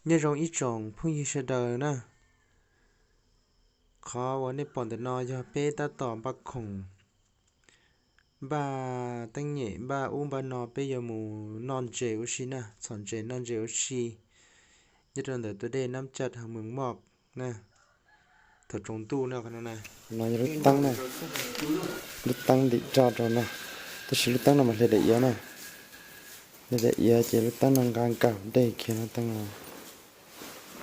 Nyob zoo ib tsoom phooj ywg sawv daws na. Qhov uas nej pom ntawm no yog peb tab tom npaj khoom, npaj teeb nyem, npaj ub npaj no, peb yuav mus noj ntses ua si na, txhom ntses noj ntses ua si nyob rau ntawm tus dej Nab Caj Hoo Mees Moj na. Thaum tsaus ntuj no, no yog lub teeb na, lub teeb ntim roj rau no, tab sis lub teeb no mas hle daim iav na, hle daim iav ces lub teeb no nqa nkag dej kiag no, teeb no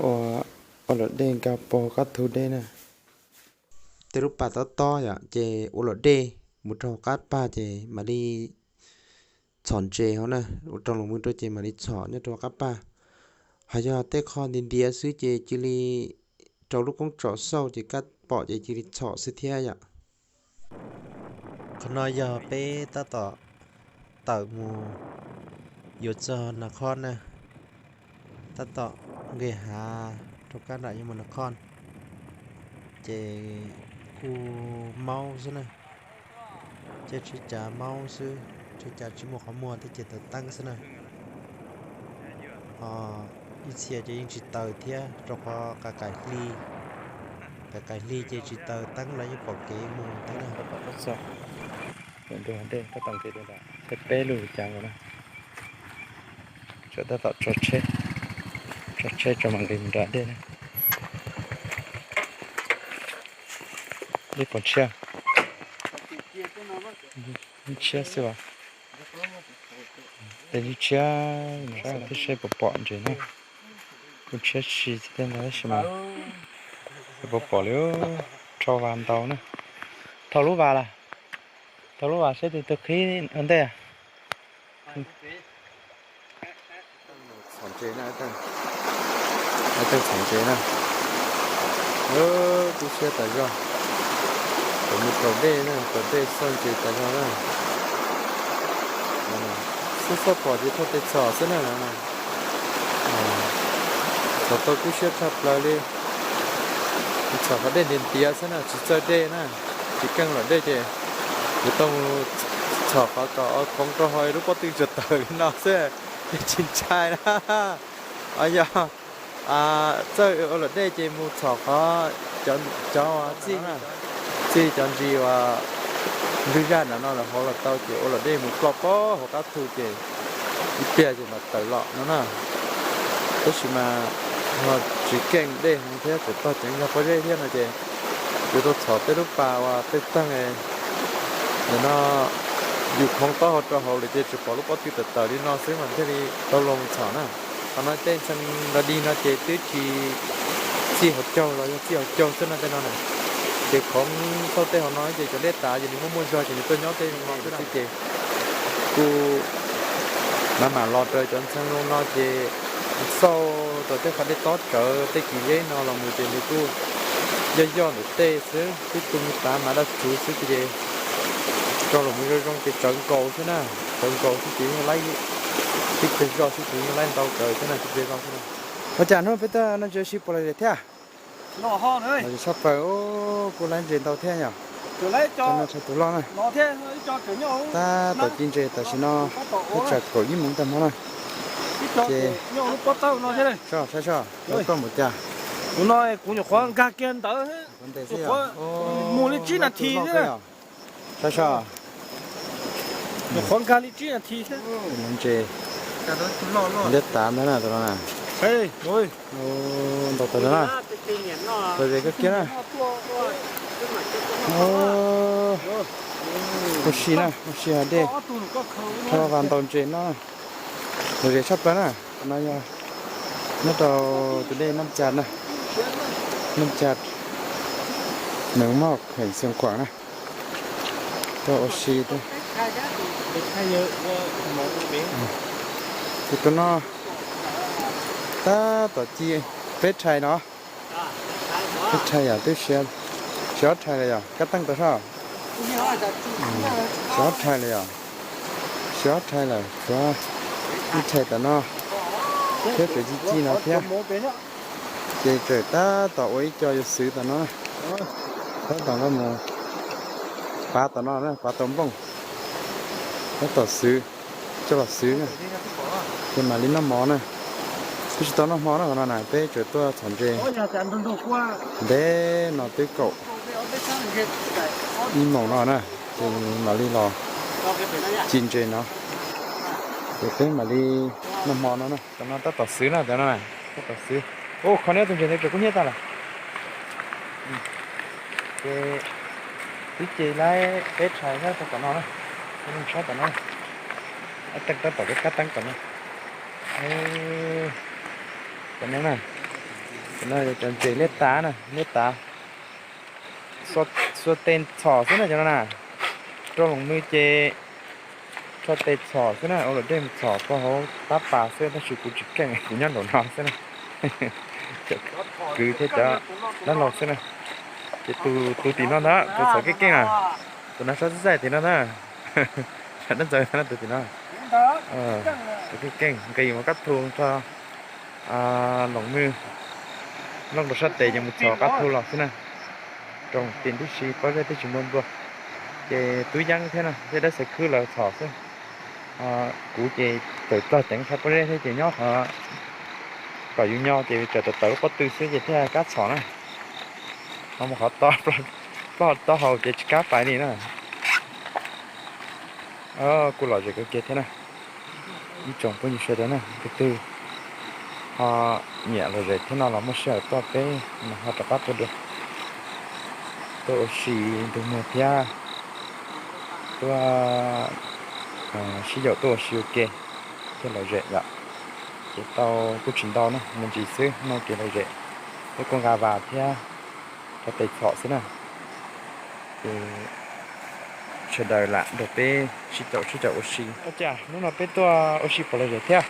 ua luam dej nkag pog qab thu dej na. Tej lub pas tob tob yom, ces ua luam dej mus rau hauv qab pas ces mam li txhom ntses hauv na, ua rau los mus rau ces mam li txhom nyob rau qab pas. Ho yog tej qho ntiav ntiav xwb ces cia li rau lub koob tsom xauj ces kab pom ces cia li txhom xwb thiab yom. Qhov no yog peb tab tom tawm mus yuav txog Nas Khoj na, tab tom nqes hav rau kab nram yuav mus Nas Khoj, ces kuj maub xwb na, ces tsis cas maub xwb, tsis cas tsis muaj qhov muag thiab ces taws teeb xwb na. Ho ib txhia ces yeej tsis taws thiab rau qhov qaim qaim hli, qaim qaim hli ces tsis taws teeb los yeej pom kev mus thiab na. Tab tom nqes, tab tom nqes, tab tom nqes, tab tom nqes, tab tom nqes, tab tom nqes, tab tom tso tsheb, tso tsheb tso mam nqis mus nram dej na. Dej puas ntshiab? Ntshiab xwb as. Dej ntshiab, saib puas pom ntses na. Kuj ntshiab si xwb thiab ntag tab sis mas puas pom li. Rho vas ntau na. Thauj lub vas lawm. Thauj lub vas saib tus twg qhib ua ntej. Txhom ntses na, txhom ntses na. Kub siab tas zog. Thaum mus raus dej na, raus dej xauj ntses tas zog na. Xauj xauj pom ces thauj tes txhom xwb na. Txhom tau kub siab tshaj plaws li. Txhom qhov dej ntiav ntiav xwb na, tsis txawj dej na, tsis keej luam dej ces yuav tau mus txhom qhov kom khoov rau hauv lub pob tw tsuas tawm li no xwb, tsis ntshai na. Yog txawj ua luam dej ces mus txhom qhov cov txij, txij cov ntsis uas ntug zaj nram no lawm hauv los tau ces ua luam dej mus ploj pob hauv qab thu ces ib pliag ces mam tawm los no na. Tab sis mas ho tsis keej dej heev thiab tseem tog ceev zog pob zeb thiab no ces yuav tau txhom tej lub pas uas tej tag ntawm no yus khoov taub hau rau hauv lawm ces tsuas pom lub pob tw tawm tawm li no xwb mas thiaj li tau los txhom na. Qhov no tej ntxhee nrog dig no ces twb tsis txij hauv caug los yog txij hauv caug xwb no tej no na. Ces khoov xauj tej hauv no ces cov liab tav ces nws muaj muaj zog ces nws tuaj nyob tej no xwb ces kuj mam mam los raws cov ntxhee no ces xauj rau tej qhov dej tob tsawv tej kis zeb no los mus ces nws kuj yoj yoj ntawm tej xwb, twb tu me tav mas daj tsuv xwb ces rau los mus zoo zoo ces tsawv nkaus xwb na, tsawv nkaus xwb ces yeej laib tib pliag zog xwb ces yeej laib ntau tsawv xwb na, tib pliag zog xwb na. Ua cas hnub peb tuaj noj ntses ua si puas lom zem thiab? Lom zem tshaj plaws, kuj laib ntses ntau thiab yom. Tus loj na. Tab tom ci ntses tam sim no, peb tsam kaum ib moos tag hmo na. Ces saib soj, koj mus cas? Kuv no kuv nyuam qhuav nkag kiag ntawd, mus li tsib nas this xwb. Saib soj, nyuam qhuav nkag li tsib nas this xwb. Ntses liab tav ntag na tus no na. Ntau tas na. Lom zem kawg kiag na. Ua si na, ua si hav dej, rho vas ntaus ntses no. Lom zem tshaj plaws na. No yog nyob rau tus dej Nab Cas na, Nab Cas, Meem Moj, kheem Xeev Khuam na. Tuaj ua si, tus no tab tom ci peb rhais no. Peb rhais yom, twb siav ob rhais lawm yom, kab teej tau soj. Siav ob rhais lawm yom, siav ob rhais lawm, tshuav ib rhais tom no thiab, tseem ci ci no thiab. Ces tseem tab tom ua ib co yuav xwv tom no, tab tom nqa mus pav tom no na, pav tau nplooj, tab tom xwv, coj los xwv na, ces mam li noj mov na. Tsis tau noj hmo no no na, peb tseem tuaj txhom ntses ntev no twb kaum ib moos no na, ces mam li los ci ntses no, ces peb mam li noj hmo no na. Tam no tab tom xwb na, tam no na, tab tom xwb. Ua, qhov no tus ntses ntawd tseem kub hnyiab tag lawm. Ces twb ce lawm, peb tshais nyob rau tom no na, sab tom no, tab tom peb kab teeb tom no. Tam no na, tam no yog cov ntses liab tav na, liab tav, xuas tes txhom xwb na cov no na. Rau loos mws ces rho tes txhom xwb na, ua luam dej mus txhom rau hauv tab pas xwb, tab sis kuv tsis keej, kuv nyob nraum no xwb na. Cov kwv thiab cov dab laug xwb na, ces tus tim no ntag tus txhom keej keej na, tus no sab xib xaij tim no ntag, sab dab ntxawg tus tim no, tus keej keej nqis mus kab thu rau loos mws, looj rau sab tes ces mus txhom kab thu los xwb na. Rau tim tib si pob zeb twb tsis muaj nplua, ces tub yeeb thiab no thiab dab xav khwb lawv txhom xwb. Kuv ces tawm plog teev qhov pob zeb thiab ces nyob qhov kom yus nyo ces tsam tawm tawm lub pob tw xwb ces thiaj kab txhom na. Ho mus qhov to, plog taub hau ces tsis kab pais li na. Kuj lom zem kawg kiag thiab na. Ib tsoom phooj ywg sawv daws na, tus twg ho nyiam lom zem thiab no los muaj sij hawm tuaj peb no ho rov qab tuaj dua, tuaj ua si ntug muag thiab tuaj sib yaum tuaj ua si ua ke thiab lom zem yom. Ces tau kuj tsis ntau na, me ntsis xwb no ces lom zem, peb kuj nqa vas thiab rau tes txhom xwb na. Ces sawv daws lam nrog peb sib caum sib caum ua si. Ua cas hnub no peb tuaj ua si puas lom zem thiab?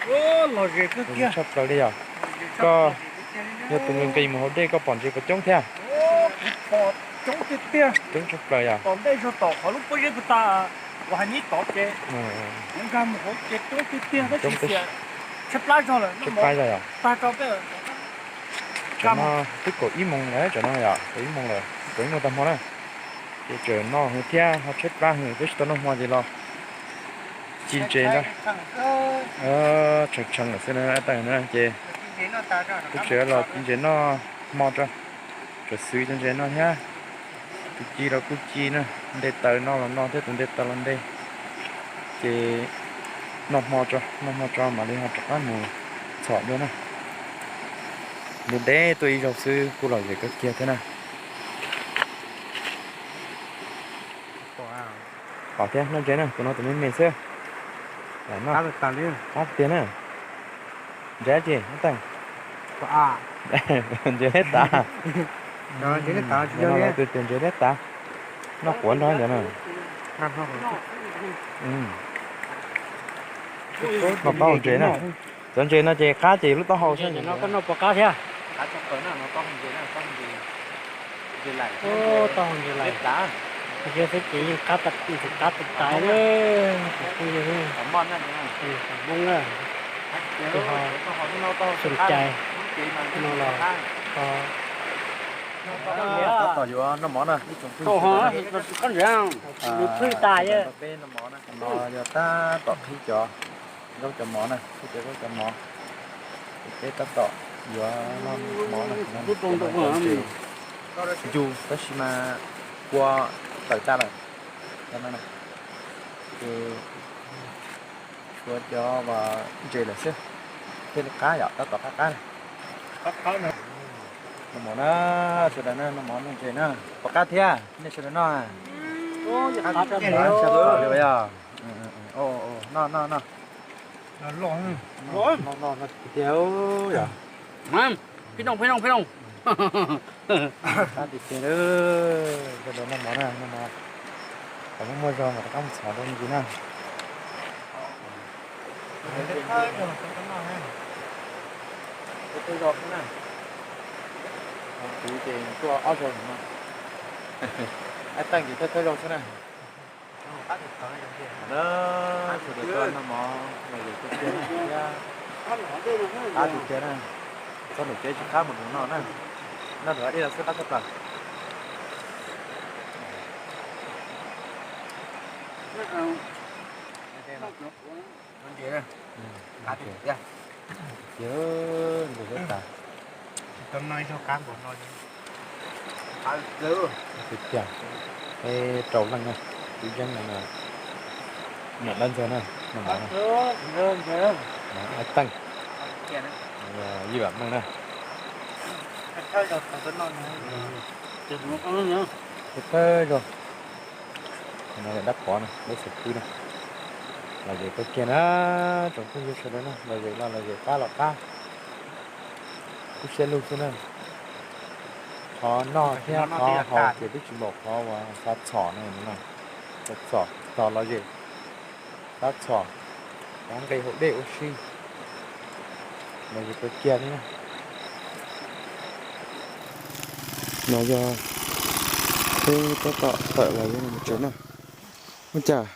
Tshaj plaws li yog. Koj yog tus nqis mus hauv dej koj pom ntses puas coob thiab? Coob tshaj plaws yog. Tshaib plab zog yog. Tam no twb kaum ib moos lawm, tam no yog kaum ib moos lawm, kaum ib moos tag hmo na. Ces tseem noj hwv thiab ho tshaib plab hwv, peb tsis tau noj hmo ces los ci ntses ntag. Tshee tshee lawm xwb na, ces kuv tseem los ci ntses noj hmo tso, tseem xwv cov ntses no thiab. Tus ci los kuj ci na, nte taws no los no thiab, tus nte taws los nte. Ces noj hmo tso, noj hmo tso mam li ho rov qab mus txhom dua na. Ntev ntev tuaj ib zaug xwb kuj lom zem kawg kiag thiab na. Pom thiab, noj ntses na, tus no tus me me xwb. Qab tiag na. Ntses tsi, ntses liab tav. Tus tias ntses liab tav, noj quav nrog ntawd na. Noj taub hau ntses na. Cov ntses no ces qab ces lub taub hau xwb. Noj pov qab thiab. Taub hau ntses lais, ntses xwb ces yeej qab tas, qab tas tas na. Phooj ywg, Hmoob na, txhob cai no los tab tom yuav noj mov na, ib tsoom phooj ywg sawv daws na. Peb noj mov na, no yog tab tom qhib cov zaub cov mov na, qhib cov zaub cov mov. Ces peb tab tom yuav noj mov na, no cov ntses ncu tab sis mas kua tawm tag lawm. Cov no na, ces tshuav cov ntses lawm xwb, thiaj li qab yom, tab tom qab qab na. Noj mov na, sawv daws na, noj mov noj ntses na. Pom qab thiab, nej sawv daws noj. Qab tshaj plaws li yog. Noj noj noj. Tiag yog. Phi noj, phi noj, phi noj. Qab tiag tiag, sawv daws noj mov na, noj mov. Kom muaj muaj zog mas rov qab mus txhom dua me ntsis na. Kuv ces tuaj ob zaug no. Ab, teej ces thawj thawj zaug xwb na. Sawv daws tuaj noj mov lom zem tiag tiag na. Qab tiag tiag na. Txog nram tsev tsis qab mus nram no na. Noj nram ib los xwb qab tshaj plaws. Ntses na. Qab tiag tiag. Ces nws tab tas. Tiag, peb rau leej na, tub yeeb no, nom dab ntxwg na, nom mov na, ab teej, ywm meej na. Tawg zog, no yog dab pov na, dab xav pwb na. Lom zem kawg kiag na, tsoom phooj ywg sawv daws na, lom zem los lom zem, qab los qab, kub siab lug xwb na. Qhov noj thiab qhov haus ces twb tsis npaum qhov uas xav txhom no na. Xav txhom tos lom zem, xav txhom kav nqe haus dej ua si, lom zem kawg kiag li na. No yog peb tab tom tawm los yog mus tsev na. Ua cas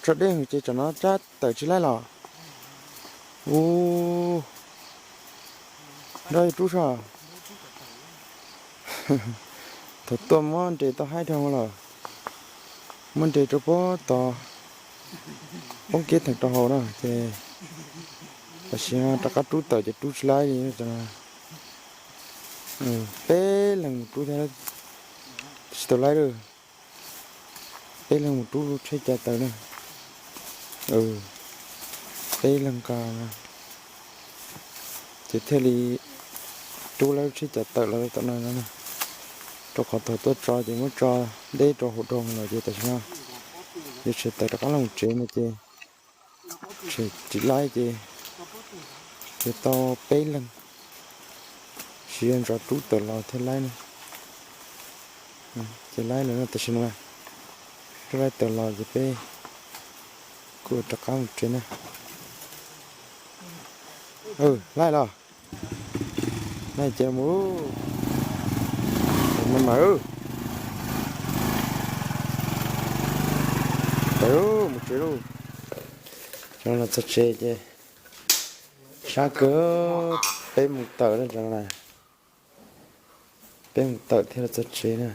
tso dej ces tsam no tab tawm tsis laib los. Ub, nrog yus rub soj. Thaum tuaj muab nres tau haib dhau lawm, muab nres rau puag tod, poob kiag theem rau hauv na ces tam sim no rov qab rub tawm ces rub tsis laib li. Peb leeg mus rub thiab tsis tau laib lawm. Peb leeg mus rub lub tsheb cav taws na. Peb leeg nqa ces thiaj li rub laib lub tsheb cav taws los tom no no na. Rau qhov thaum tuaj tso ces muab tso deb rau hauv dhau lawm ces tam sim no yuav tsum tawm rov qab los tsev no ces tseem tsis laib ces yuav tau peb leeg siv zog ntso rub tawm los thiaj laib na. Ces laib lawm no tam sim no, rub laib tawm los ces peb kuj rov qab mus tsev na. Laib los, laib ces mus, mas mas tawm mus tsev lauj. Cov no los txog tsev ces sab kawg, peb mus tawm na cov no na. Peb mus tawm thiaj los txog tsev na.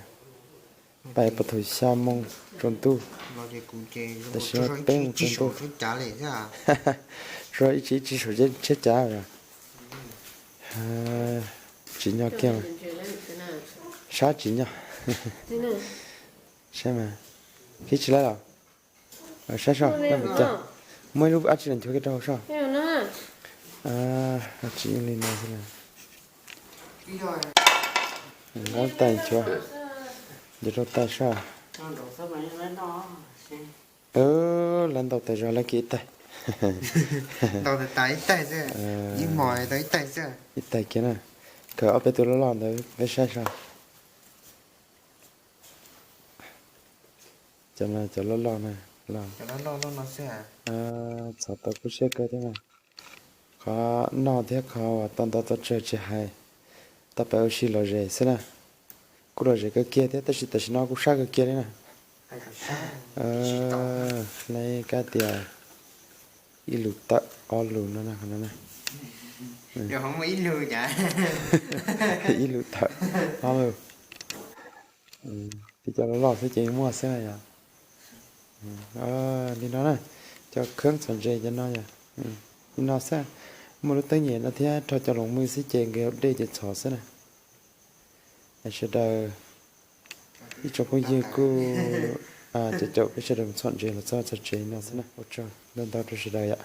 Pais puag thaum xya moo tsaus ntuj, tam sim no peb mus tsaus ntuj. Tsuas ib tsis ib tsis saum tsheb cav os. Tsim nyog kiag, sab tsim nyog. Saib mas, kib tsis laib los? Saib soj, muaj ib lub dab tsi los nchuav kiag rau hauv soj. Dab tsi li no xwb na. Nqaub tais nchuav, nchuav rau tais soj. Lawv ntaus tais zog lawv kiag ib tais. Ib tais kiag na. Kawm ob peb tus loj loj ntawd peb saib soj. Cov no cov loj loj na, txhom tau kub siab kawg thiab na. Qhov noj thiab qhov uas tau ntau tau tsawg tsis hais, tau pab ua si lom zem xwb na. Kuj lom zem kawg kiag thiab tab sis tam sim no kuj sab kawg kiag li na. Lawv kab tias ib lus tawm ob lus no na, qhov no na. Ib lus tawm ob lus. Tib cov loj loj xwb ces muaj xwb na yom. Li no na, cov kheeb txhom ntses cov no yom. Li no xwb, muaj lub teeb nyem no thiab rho cov loos mws xwb ces nkawd dej ces txhom xwb na. Sawv daws, ib tsoom phooj ywg kuj caum caum peb sawv daws mus txhom ntses los txog txog tsev no xwb na. Ua tsaug ntau ntau rau sawv daws yom.